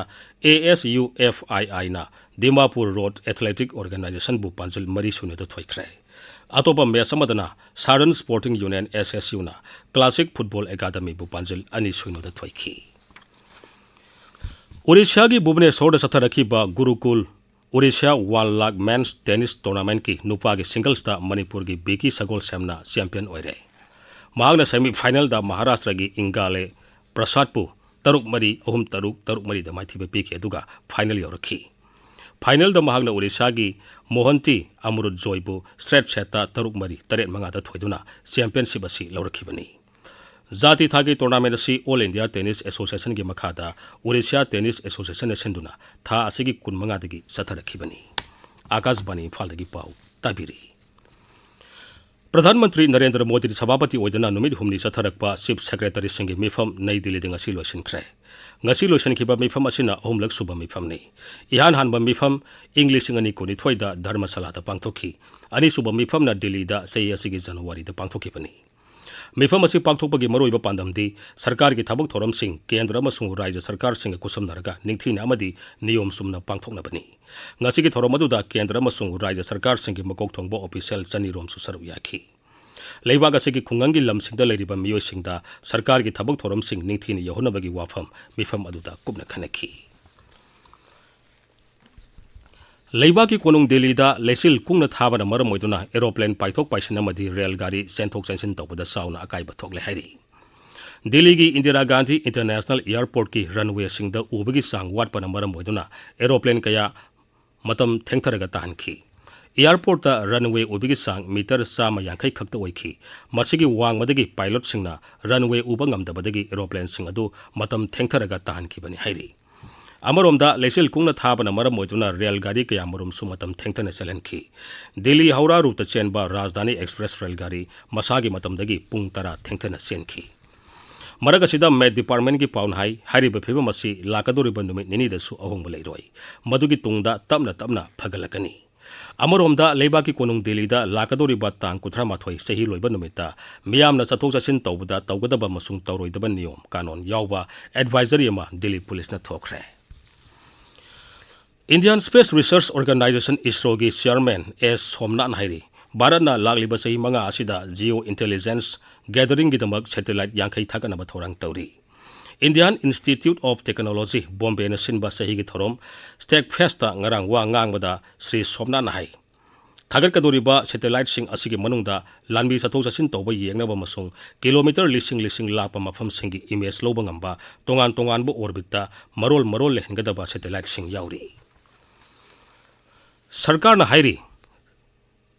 ꯑꯦ ꯑꯦꯁ ꯌꯨ ꯑꯦꯐ ꯑꯥꯏ ꯑꯥꯏꯅ ꯗꯤꯃꯥꯄꯨꯔ ꯔꯣꯗ ꯑꯦꯊꯂꯦꯇꯤꯛ ꯑꯣꯔꯒꯅꯥꯏꯖꯦꯁꯟꯕꯨ ꯄꯥꯟꯖꯤꯜ ꯃꯔꯤ ꯁꯤꯅꯣꯗ ꯊꯣꯏꯈ꯭ꯔꯦ꯫ ꯑꯇꯣꯞꯄ ꯃꯦꯆ ꯑꯃꯗꯅ ꯁꯥꯗꯔꯟ ꯁ꯭ꯄꯣꯔꯇꯤꯡ ꯌꯨꯅꯤꯌꯟ, ꯑꯦꯁ ꯑꯦꯁ ꯌꯨꯅ ꯀ꯭ꯂꯥꯁꯤꯛ ꯐꯨꯠꯕꯣꯜ ꯑꯦꯀꯥꯗꯃꯤꯕꯨ ꯄꯥꯟꯖꯤꯜ ꯑꯅꯤ ꯁꯤꯅꯣꯗ ꯊꯣꯏꯈꯤ꯫ ꯑꯣꯔꯤꯁꯥꯒꯤ ꯚꯨꯕꯅꯦꯁꯣꯔꯗ ꯆꯠꯊꯔꯛꯈꯤꯕ ꯒꯨꯔꯨꯀꯨꯜ ꯑꯣꯔꯤꯁꯥ ꯋꯥꯟ ꯂꯥꯈ ꯃꯦꯟꯁ ꯇꯦꯅꯤꯁ ꯇꯣꯔꯅꯥꯃꯦꯟꯠꯀꯤ ꯅꯨꯄꯥꯒꯤ ꯁꯤꯡꯒꯜꯁꯇ ꯃꯅꯤꯄꯨꯔꯒꯤ ꯕꯤꯀꯤ ꯁꯒꯣꯜꯁꯦꯝꯅ ꯆꯦꯝꯄꯤꯌꯟ ꯑꯣꯏꯔꯦ꯫ ꯃꯍꯥꯛꯅ ꯁꯦꯃꯤ ꯐꯥꯏꯅꯦꯜꯗ ꯃꯍꯥꯔꯥꯁꯇ꯭ꯔꯒꯤ ꯏꯪꯒꯥꯂꯦ ꯄ꯭ꯔꯁꯥꯗꯄꯨ ꯇꯔꯨꯛ ꯃꯔꯤ, ꯑꯍꯨꯝ ꯇꯔꯨꯛ, ꯇꯔꯨꯛ ꯃꯔꯤꯗ ꯃꯥꯏꯊꯤꯕ ꯄꯤꯈꯤ, ꯑꯗꯨꯒ ꯐꯥꯏꯅꯦꯜ ꯌꯧꯔꯛꯈꯤ꯫ ꯐꯥꯏꯅꯦꯜꯗ ꯃꯍꯥꯛꯅ ꯑꯣꯔꯤꯁꯥꯒꯤ ꯃꯣꯍꯟꯇꯤ ꯑꯃꯔꯨꯠ ꯖꯣꯏꯕꯨ ꯁ꯭ꯇ꯭ꯔꯦꯠ ꯁꯦꯠꯇ ꯇꯔꯨꯛ ꯃꯔꯤ, ꯇꯔꯦꯠ ꯃꯉꯥꯗ ꯊꯣꯏꯗꯨꯅ ꯆꯦꯝꯄꯤꯌꯟꯁꯤꯞ ꯑꯁꯤ ꯂꯧꯔꯛꯈꯤꯕꯅꯤ꯫ ꯖꯥꯇꯤ ꯊꯥꯒꯤ ꯇꯣꯔꯅꯥꯃꯦꯟꯠ ꯑꯁꯤ ꯑꯣꯜ ꯏꯟꯗꯤꯌꯥ ꯇꯦꯅꯤꯁ ꯑꯦꯁꯣꯁꯤꯌꯦꯁꯟꯒꯤ ꯃꯈꯥꯗ ꯑꯣꯔꯤꯁꯥ ꯇꯦꯅꯤꯁ ꯑꯦꯁꯣꯁꯤꯌꯦꯁꯟꯅ ꯁꯤꯟꯗꯨꯅ ꯊꯥ ꯑꯁꯤꯒꯤ ꯀꯨꯟꯃꯉꯥꯗꯒꯤ ꯆꯠꯊꯔꯛꯈꯤꯕꯅꯤ꯫ ꯑꯥꯀꯥꯁꯕꯥꯅꯤ ꯏꯝꯐꯥꯜꯗꯒꯤ ꯄꯥꯎ ꯇꯥꯕꯤꯔꯤ꯫ ꯄ꯭ꯔꯙꯥꯟ ꯃꯟꯇ꯭ꯔꯤ ꯅꯔꯦꯟꯗ꯭ꯔ ꯃꯣꯗꯤꯅ ꯁꯚꯥꯄꯇꯤ ꯑꯣꯏꯗꯨꯅ ꯅꯨꯃꯤꯠ ꯍꯨꯝꯅꯤ ꯆꯠꯊꯔꯛꯄ ꯆꯤꯐ ꯁꯦꯀ꯭ꯔꯦꯇꯔꯤꯁꯤꯡꯒꯤ ꯃꯤꯐꯝ ꯅꯩ ꯗꯤꯜꯂꯤꯗ ꯉꯁꯤ ꯂꯣꯏꯁꯤꯟꯈ꯭ꯔꯦ꯫ ꯉꯁꯤ ꯂꯣꯏꯁꯤꯟꯈꯤꯕ ꯃꯤꯐꯝ ꯑꯁꯤꯅ ꯑꯍꯨꯝꯂꯛ ꯁꯨꯕ ꯃꯤꯐꯝꯅꯤ꯫ ꯏꯍꯥꯟ ꯍꯥꯟꯕ ꯃꯤꯐꯝ ꯏꯪ ꯂꯤꯁꯤꯡ ꯑꯅꯤ ꯀꯨꯟꯅꯤꯊꯣꯏꯗ ꯙꯔꯃꯁꯥꯂꯥꯗ ꯄꯥꯡꯊꯣꯛꯈꯤ꯫ ꯑꯅꯤꯁꯨꯕ ꯃꯤꯐꯝꯅ ꯗꯤꯜꯂꯤꯗ ꯆꯍꯤ ꯑꯁꯤꯒꯤ ꯖꯅꯋꯥꯔꯤꯗ ꯄꯥꯡꯊꯣꯛꯈꯤꯕꯅꯤ꯫ ꯃꯤꯐꯝ ꯑꯁꯤ ꯄꯥꯡꯊꯣꯛꯄꯒꯤ ꯃꯔꯨꯑꯣꯏꯕ ꯄꯥꯟꯗꯝꯗꯤ ꯁꯔꯀꯥꯔꯒꯤ ꯊꯕꯛ ꯊꯧꯔꯝꯁꯤꯡ ꯀꯦꯟꯗ꯭ꯔ ꯑꯃꯁꯨꯡ ꯔꯥꯖ꯭ꯌ ꯁꯔꯀꯥꯔꯁꯤꯡꯒ ꯈꯨꯠꯁꯝꯅꯔꯒ ꯅꯤꯡꯊꯤꯅ ꯑꯃꯗꯤ ꯅꯤꯌꯣꯝ ꯆꯨꯝꯅ ꯄꯥꯡꯊꯣꯛꯅꯕꯅꯤ꯫ ꯉꯁꯤꯒꯤ ꯊꯧꯔꯝ ꯑꯗꯨꯗ ꯀꯦꯟꯗ꯭ꯔ ꯑꯃꯁꯨꯡ ꯔꯥꯖ꯭ꯌ ꯁꯔꯀꯥꯔꯁꯤꯡꯒꯤ ꯃꯀꯣꯛ ꯊꯣꯡꯕ ꯑꯣꯐꯤꯁꯤꯌꯦꯜ ꯆꯅꯤꯔꯣꯝꯁꯨ ꯁꯔꯨꯛ ꯌꯥꯈꯤ꯫ ꯂꯩꯕꯥꯛ ꯑꯁꯤꯒꯤ ꯈꯨꯡꯒꯪꯒꯤ ꯂꯝꯁꯤꯡꯗ ꯂꯩꯔꯤꯕ ꯃꯤꯑꯣꯏꯁꯤꯡꯗ ꯁꯔꯀꯥꯔꯒꯤ ꯊꯕꯛ ꯊꯧꯔꯝꯁꯤꯡ ꯅꯤꯡꯊꯤꯅ ꯌꯧꯍꯟꯅꯕꯒꯤ ꯋꯥꯐꯝ ꯃꯤꯐꯝ ꯑꯗꯨꯗ ꯀꯨꯞꯅ ꯈꯟꯅꯈꯤ꯫ ꯂꯩꯕꯥꯛꯀꯤ ꯀꯣꯅꯨꯡ ꯗꯤꯜꯂꯤꯗ ꯂꯩꯆꯤꯜ ꯀꯨꯡꯅ ꯊꯥꯕꯅ ꯃꯔꯝ ꯑꯣꯏꯗꯨꯅ ꯑꯦꯔꯣꯄ꯭ꯂꯦꯟ ꯄꯥꯏꯊꯣꯛ ꯄꯥꯏꯁꯤꯟ ꯑꯃꯗꯤ ꯔꯦꯜ ꯒꯥꯔꯤ ꯆꯦꯟꯊꯣꯛ ꯆꯦꯟꯁꯤꯟ ꯇꯧꯕꯗ ꯆꯥꯎꯅ ꯑꯀꯥꯏꯕ ꯊꯣꯛꯂꯦ ꯍꯥꯏꯔꯤ꯫ ꯗꯤꯜꯂꯤꯒꯤ ꯏꯟꯗꯤꯔꯥ ꯒꯥꯟꯙꯤ ꯏꯟꯇꯔꯅꯦꯁꯅꯦꯜ ꯑꯦꯌꯔꯄꯣꯔꯠꯀꯤ ꯔꯟꯋꯦꯁꯤꯡꯗ ꯎꯕꯒꯤ ꯆꯥꯡ ꯋꯥꯠꯄꯅ ꯃꯔꯝ ꯑꯣꯏꯗꯨꯅ ꯑꯦꯔꯣꯄ꯭ꯂꯦꯟ ꯀꯌꯥ ꯃꯇꯝ ꯊꯦꯡꯊꯔꯒ ꯇꯥꯍꯟꯈꯤ꯫ ꯑꯦꯌꯔꯄꯣꯔꯠꯇ ꯔꯟꯋꯦ ꯎꯕꯒꯤ ꯆꯥꯡ ꯃꯤꯇꯔ ꯆꯥꯝꯃ ꯌꯥꯡꯈꯩ ꯈꯛꯇ ꯑꯣꯏꯈꯤ꯫ ꯃꯁꯤꯒꯤ ꯋꯥꯡꯃꯗꯒꯤ ꯄꯥꯏꯂꯣꯠꯁꯤꯡꯅ ꯔꯟꯋꯦ ꯎꯕ ꯉꯝꯗꯕꯗꯒꯤ ꯑꯦꯔꯣꯄ꯭ꯂꯦꯟꯁꯤꯡ ꯑꯗꯨ ꯃꯇꯝ ꯊꯦꯡꯊꯔꯒ ꯇꯥꯍꯟꯈꯤꯕꯅꯤ ꯍꯥꯏꯔꯤ꯫ ꯑꯃꯔꯣꯝꯗ, ꯂꯩꯆꯤꯜ ꯀꯨꯡꯅ ꯊꯥꯕꯅ ꯃꯔꯝ ꯑꯣꯏꯗꯨꯅ ꯔꯦꯜ ꯒꯥꯔꯤ ꯀꯌꯥꯃꯔꯨꯝꯁꯨ ꯃꯇꯝ ꯊꯦꯡꯊꯅ ꯆꯦꯜꯍꯟꯈꯤ꯫ ꯗꯤꯜꯂꯤ ꯍꯧꯔꯥ ꯔꯨꯠꯇ ꯆꯦꯟꯕ ꯔꯥꯖꯙꯥꯅꯤ ꯑꯦꯛꯁꯄ꯭ꯔꯦꯁ ꯔꯦꯜ ꯒꯥꯔꯤ ꯃꯁꯥꯒꯤ ꯃꯇꯝꯗꯒꯤ ꯄꯨꯡ ꯇꯔꯥ ꯊꯦꯡꯊꯅ ꯆꯦꯟꯈꯤ꯫ ꯃꯔꯛ ꯑꯁꯤꯗ ꯃꯦꯠ ꯗꯤꯄꯥꯔꯠꯃꯦꯟꯒꯤ ꯄꯥꯎꯅ ꯍꯥꯏ, ꯍꯥꯏꯔꯤꯕ ꯐꯤꯕꯝ ꯑꯁꯤ ꯂꯥꯛꯀꯗꯧꯔꯤꯕ ꯅꯨꯃꯤꯠ ꯅꯤꯅꯤꯗꯁꯨ ꯑꯍꯣꯡꯕ ꯂꯩꯔꯣꯏ꯫ ꯃꯗꯨꯒꯤ ꯇꯨꯡꯗ ꯇꯞꯅ ꯇꯞꯅ ꯐꯒꯠꯂꯛꯀꯅꯤ꯫ ꯑꯃꯔꯣꯝꯗ, ꯂꯩꯕꯥꯛꯀꯤ ꯀꯣꯅꯨꯡ ꯗꯤꯜꯂꯤꯗ ꯂꯥꯛꯀꯗꯧꯔꯤꯕ ꯇꯥꯡ ꯀꯨꯟꯊ꯭ꯔꯥ ꯃꯥꯊꯣꯏ ꯆꯍꯤ ꯂꯣꯏꯕ ꯅꯨꯃꯤꯠꯇ ꯃꯤꯌꯥꯝꯅ ꯆꯠꯊꯣꯛ ꯆꯠꯁꯤꯟ ꯇꯧꯕꯗ ꯇꯧꯒꯗꯕ ꯑꯃꯁꯨꯡ ꯇꯧꯔꯣꯏꯗꯕ ꯅꯤꯌꯣꯝ ꯀꯥꯅꯣꯟ ꯌꯥꯎꯕ ꯑꯦꯗꯚꯥꯏꯖꯔꯤ ꯑꯃ ꯗꯤꯜꯂꯤ ꯄꯨꯂꯤꯁꯅ ꯊꯣꯛꯈ꯭ꯔꯦ꯫ Indian Space Research Organization, ꯏꯁꯔꯣꯒꯤ ꯆꯤꯌꯥꯔꯃꯦꯟ ꯑꯦꯁ ꯁꯣꯝꯅꯥꯊꯅ ꯍꯥꯏꯔꯤ, ꯚꯥꯔꯠꯅ ꯂꯥꯛꯂꯤꯕ ꯆꯍꯤ ꯃꯉꯥ ꯑꯁꯤꯗ ꯖꯤꯑꯣ ꯏꯟꯇꯦꯂꯤꯖꯦꯟꯁ ꯒꯦꯗꯔꯤꯡꯒꯤꯗꯃꯛ ꯁꯦꯇꯦꯂꯥꯏꯠ ꯌꯥꯡꯈꯩ ꯊꯥꯒꯠꯅꯕ ꯊꯧꯔꯥꯡ ꯇꯧꯔꯤ꯫ Indian Institute of Technology, ꯕꯣꯝꯕꯦꯅ ꯁꯤꯟꯕ ꯆꯍꯤꯒꯤ ꯊꯧꯔꯝ ꯁ꯭ꯇꯦꯛ ꯐꯦꯁꯇ ꯉꯔꯥꯡ ꯋꯥ ꯉꯥꯡꯕꯗ ꯁ꯭ꯔꯤ ꯁꯣꯝꯅꯥꯊꯅ ꯍꯥꯏ, ꯊꯥꯒꯠꯀꯗꯧꯔꯤꯕ ꯁꯦꯇꯦꯂꯥꯏꯠꯁꯤꯡ ꯑꯁꯤꯒꯤ ꯃꯅꯨꯡꯗ ꯂꯥꯟꯃꯤ ꯆꯠꯊꯣꯛ ꯆꯠꯁꯤꯟ ꯇꯧꯕ ꯌꯦꯡꯅꯕ ꯑꯃꯁꯨꯡ ꯀꯤꯂꯣꯃꯤꯇꯔ ꯂꯤꯁꯤꯡ ꯂꯤꯁꯤꯡ ꯂꯥꯞꯄ ꯃꯐꯝꯁꯤꯡꯒꯤ ꯏꯃꯦꯖ ꯂꯧꯕ ꯉꯝꯕ ꯇꯣꯉꯥꯟ ꯇꯣꯉꯥꯟꯕ ꯑꯣꯔꯕꯤꯠꯇ ꯃꯔꯣꯜ ꯃꯔꯣꯜ ꯂꯩꯍꯟꯒꯗꯕ ꯁꯦꯇꯦꯂꯥꯏꯠꯁꯤꯡ ꯌꯥꯎꯔꯤ꯫ ꯁꯔꯀꯥꯔꯅ ꯍꯥꯏꯔꯤ,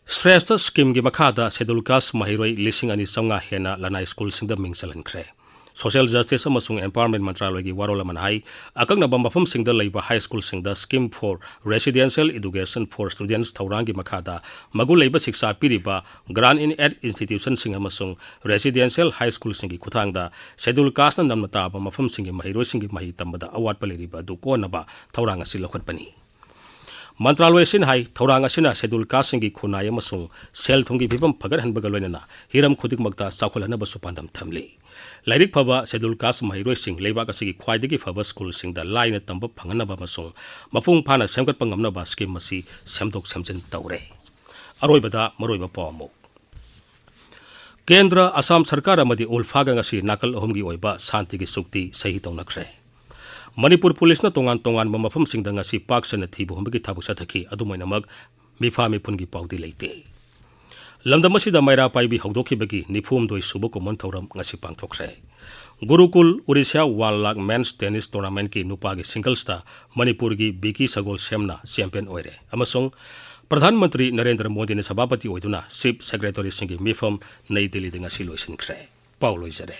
ꯁ꯭ꯔꯦꯁꯊ ꯁ꯭ꯀꯤꯝꯒꯤ ꯃꯈꯥꯗ ꯁꯦꯗꯨꯜ ꯀꯥꯁ ꯃꯍꯩꯔꯣꯏ ꯂꯤꯁꯤꯡ ꯑꯅꯤ ꯆꯥꯝꯃꯉꯥ ꯍꯦꯟꯅ ꯂꯅꯥꯏ ꯁ꯭ꯀꯨꯜꯁꯤꯡꯗ ꯃꯤꯡ ꯆꯜꯍꯟꯈ꯭ꯔꯦ꯫ ꯁꯣꯁꯤꯌꯦꯜ ꯖꯁꯇꯤꯁ ꯑꯃꯁꯨꯡ ꯑꯦꯝꯄꯥꯋꯔꯃꯦꯟ ꯃꯟꯇ꯭ꯔꯥꯂꯣꯏꯒꯤ ꯋꯥꯔꯣꯜ ꯑꯃꯅ ꯍꯥꯏ, ꯑꯀꯛꯅꯕ ꯃꯐꯝꯁꯤꯡꯗ ꯂꯩꯕ ꯍꯥꯏ ꯁ꯭ꯀꯨꯜꯁꯤꯡꯗ Scheme for Residential Education for Students ꯊꯧꯔꯥꯡꯒꯤ ꯃꯈꯥꯗ ꯃꯒꯨꯟ ꯂꯩꯕ ꯁꯤꯛꯁꯥ ꯄꯤꯔꯤꯕ grant in aid institutionꯁꯤꯡ ꯑꯃꯁꯨꯡ residential high schoolꯁꯤꯡꯒꯤ ꯈꯨꯠꯊꯥꯡꯗ ꯁꯦꯗꯨꯜ ꯀꯥꯁꯅ ꯅꯝꯅ ꯇꯥꯕ ꯃꯐꯝꯁꯤꯡꯒꯤ ꯃꯍꯩꯔꯣꯏꯁꯤꯡꯒꯤ ꯃꯍꯩ ꯇꯝꯕꯗ ꯑꯋꯥꯠꯄ ꯂꯩꯔꯤꯕ ꯑꯗꯨ ꯀꯣꯟꯅꯕ ꯊꯧꯔꯥꯡ ꯑꯁꯤ ꯂꯧꯈꯠꯄꯅꯤ꯫ ꯃꯟꯇ꯭ꯔꯥꯂꯣꯏ ꯑꯁꯤꯅ ꯍꯥꯏ, ꯊꯧꯔꯥꯡ ꯑꯁꯤꯅ ꯁꯦꯗꯨꯜ ꯀꯥꯁꯁꯤꯡꯒꯤ ꯈꯨꯟꯅꯥꯏ ꯑꯃꯁꯨꯡ ꯁꯦꯜ ꯊꯨꯝꯒꯤ ꯐꯤꯕꯝ ꯐꯒꯠꯍꯟꯕꯒ ꯂꯣꯏꯅꯅ ꯍꯤꯔꯝ ꯈꯨꯗꯤꯡꯃꯛꯇ ꯆꯥꯎꯈꯠꯍꯟꯅꯕꯁꯨ ꯄꯥꯟꯗꯝ ꯊꯝꯂꯤ꯫ ꯂꯥꯏꯔꯤꯛ ꯐꯕ ꯁꯦꯗꯨꯜ ꯀꯥꯁ ꯃꯍꯩꯔꯣꯏꯁꯤꯡ ꯂꯩꯕꯥꯛ ꯑꯁꯤꯒꯤ ꯈ꯭ꯋꯥꯏꯗꯒꯤ ꯐꯕ ꯁ꯭ꯀꯨꯜꯁꯤꯡꯗ ꯂꯥꯏꯅ ꯇꯝꯕ ꯐꯪꯍꯟꯅꯕ ꯑꯃꯁꯨꯡ ꯃꯄꯨꯡ ꯐꯥꯅ ꯁꯦꯝꯒꯠꯄ ꯉꯝꯅꯕ ꯁ꯭ꯀꯤꯝ ꯑꯁꯤ ꯁꯦꯝꯗꯣꯛ ꯁꯦꯝꯖꯤꯟ ꯇꯧꯔꯦ꯫ ꯑꯔꯣꯏꯕꯗ ꯃꯔꯨꯑꯣꯏꯕ ꯄꯥꯎ ꯑꯃꯨꯛ꯫ ꯀꯦꯟꯗ꯭ꯔ, ꯑꯁꯥꯝ ꯁꯔꯀꯥꯔ ꯑꯃꯗꯤ ꯎꯜꯐꯥꯒ ꯉꯁꯤ ꯅꯥꯀꯜ ꯑꯍꯨꯝꯒꯤ ꯑꯣꯏꯕ ꯁꯥꯟꯇꯤꯒꯤ ꯆꯨꯛꯇꯤ ꯁꯍꯤ ꯇꯧꯅꯈ꯭ꯔꯦ꯫ ꯃꯅꯤꯄꯨꯔ ꯄꯨꯂꯤꯁꯅ ꯇꯣꯉꯥꯟ ꯇꯣꯉꯥꯟꯕ ꯃꯐꯝꯁꯤꯡꯗ ꯉꯁꯤ ꯄꯥꯛ ꯁꯟꯅ ꯊꯤꯕ ꯍꯨꯝꯕꯒꯤ ꯊꯕꯛ ꯆꯠꯊꯈꯤ꯫ ꯑꯗꯨꯃꯥꯏꯅꯃꯛ, ꯃꯤꯐꯥ ꯃꯤꯄꯨꯟꯒꯤ ꯄꯥꯎꯗꯤ ꯂꯩꯇꯦ꯫ ꯂꯝꯗꯝ ꯑꯁꯤꯗ ꯃꯩꯔꯥ ꯄꯥꯏꯕꯤ ꯍꯧꯗꯣꯛꯈꯤꯕꯒꯤ ꯅꯤꯐꯨ ꯍꯨꯝꯗꯣꯏ ꯁꯨꯕ ꯀꯨꯝꯑꯣꯟ ꯊꯧꯔꯝ ꯉꯁꯤ ꯄꯥꯡꯊꯣꯛꯈ꯭ꯔꯦ꯫ ꯒꯨꯔꯨꯀꯨꯜ ꯑꯣꯔꯤꯁꯥ ꯋꯥꯟ ꯂꯥꯈ ꯃꯦꯟꯁ ꯇꯦꯅꯤꯁ ꯇꯣꯔꯅꯥꯃꯦꯟꯠꯀꯤ ꯅꯨꯄꯥꯒꯤ ꯁꯤꯡꯒꯜꯁꯇ ꯃꯅꯤꯄꯨꯔꯒꯤ ꯕꯤꯀꯤ ꯁꯒꯣꯜꯁꯦꯝꯅ ꯆꯦꯝꯄꯤꯌꯟ ꯑꯣꯏꯔꯦ ꯑꯃꯁꯨꯡ ꯄ꯭ꯔꯙꯥꯟ ꯃꯟꯇ꯭ꯔꯤ ꯅꯔꯦꯟꯗ꯭ꯔ ꯃꯣꯗꯤꯅ ꯁꯚꯥꯄꯇꯤ ꯑꯣꯏꯗꯨꯅ ꯆꯤꯐ ꯁꯦꯀ꯭ꯔꯦꯇꯔꯤꯁꯤꯡꯒꯤ ꯃꯤꯐꯝ ꯅꯩ ꯗꯤꯜꯂꯤꯗ ꯉꯁꯤ ꯂꯣꯏꯁꯤꯟꯈ꯭ꯔꯦ꯫ ꯄꯥꯎ ꯂꯣꯏꯖꯔꯦ꯫